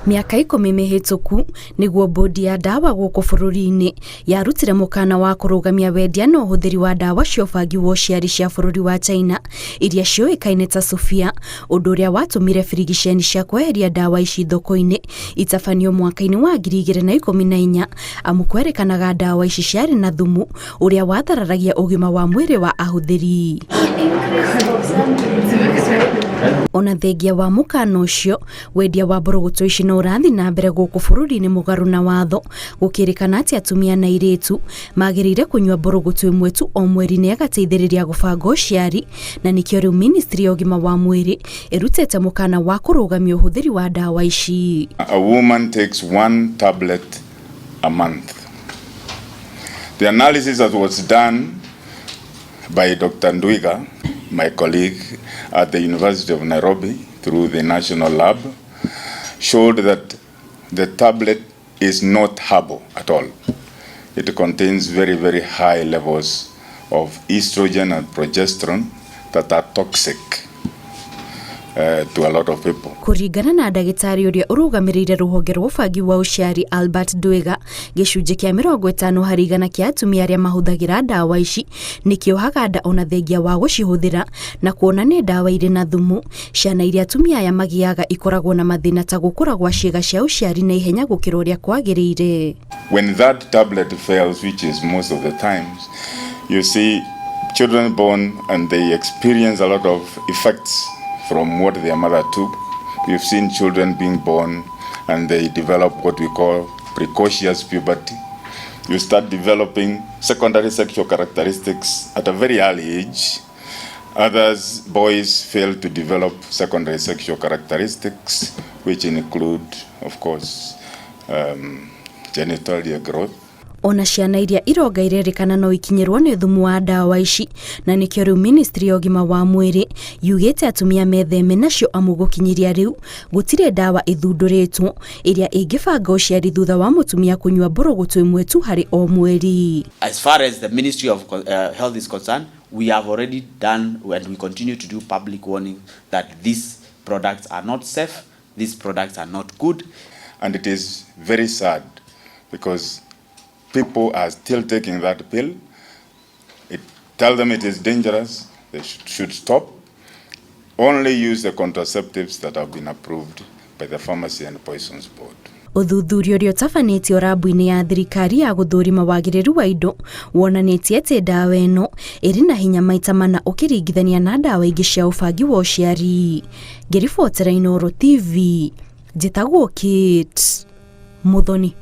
Mĩaka 10 mĩhĩtũku nĩguo bodi ya ndawa gũkũ bũrũri-inĩ yarutire mũkana wa kũrũgamia wendia na ũhũthĩri wa ndawa cia ũbangi wa ũciari cia bũrũri wa China iria ciũĩkaine ta Sofia, ũndũ ũrĩa watũmire birigiceni cia kweheria ndawa ici thoko-inĩ itabanio mwaka-inĩ wa 2014, amu kwerĩkanaga ndawa ici ciarĩ na thumu ũrĩa wathararagia ũgima wa mwĩrĩ wa ahũthĩri. Ona thengia wa mũkana ũcio, wendia wa mbũrũgũtũ ici no ũrathiĩ na mbere gũkũ bũrũri-inĩ mũgarũ na watho, gũkĩrĩkana atĩ atumia na airĩtu magĩrĩire kũnyua mbũrũgũtũ ĩmwe tu o mweri nĩ agateithĩrĩria gũbanga ũciari, na nĩkĩo rĩu ministry ya ũgima wa mwĩrĩ ĩrutĩte mũkana wa kũrũgamia ũhũthĩri wa ndawa ici. A woman takes one tablet a month. The analysis that was done by Dr. Ndwiga, my colleague at the University of Nairobi through the National Lab, showed that the tablet is not herbal at all. It contains very, very high levels of estrogen and progesterone that are toxic to a lot of people. Kũringana na ndagĩtarĩ ũrĩa ũrũgamĩrĩire rũhonge rwa ũbangi wa ũciari Albert Ndwiga, gĩcunjĩ kĩa 50% kĩa atumia arĩa mahũthagĩra ndawa ici nĩ kĩohaga nda ona thengia wa gũcihũthĩra, na kuona nĩ ndawa irĩ na thumu, ciana iria atumia aya magĩaga ikoragwo na mathĩna ta gũkũra gwa ciĩga cia ũciari na ihenya gũkĩra ũrĩa kwagĩrĩire. When that tablet fails, which is most of the times, you see children born and they experience a lot of effects from what their mother took. We've seen children being born and they develop what we call precocious puberty. You start developing secondary sexual characteristics at a very early age. Others, boys, fail to develop secondary sexual characteristics, which include, of course, genitalia growth. Ona ciana iria ironga irerĩkana no ikinyĩrwo nĩ thumu wa ndawa ici, na nĩkĩo rĩu ministry ya ũgima wa mwĩrĩ yugĩte atumia metheme nacio, amu gũkinyĩria rĩu gũtirĩ ndawa ĩthundũrĩtwo ĩrĩa ĩngĩbanga ũciari thutha wa mũtumia kũnyua mbũrũgũtũ ĩmwe tu harĩ o mweri. As far as the Ministry of Health is concerned, we have already done and we continue to do public warning that these products are not safe, these products are not good. And it is very sad because people are still taking that pill. It tell them it is dangerous, they should stop. Only use the contraceptives that have been approved by the Pharmacy and Poisons Board. Ũthuthuria ũrĩa ũtabanĩtio rabu-inĩ ya thirikari ya gũthũrima wagĩrĩru wa indo wonanĩtie atĩ ndawa ĩno ĩrĩ na hinya maita mana ũkĩringithania na ndawa ingĩ cia ũbangi wa ũciari. Ngĩribotera Inooro TV, njĩtagwo Kate Muthoni.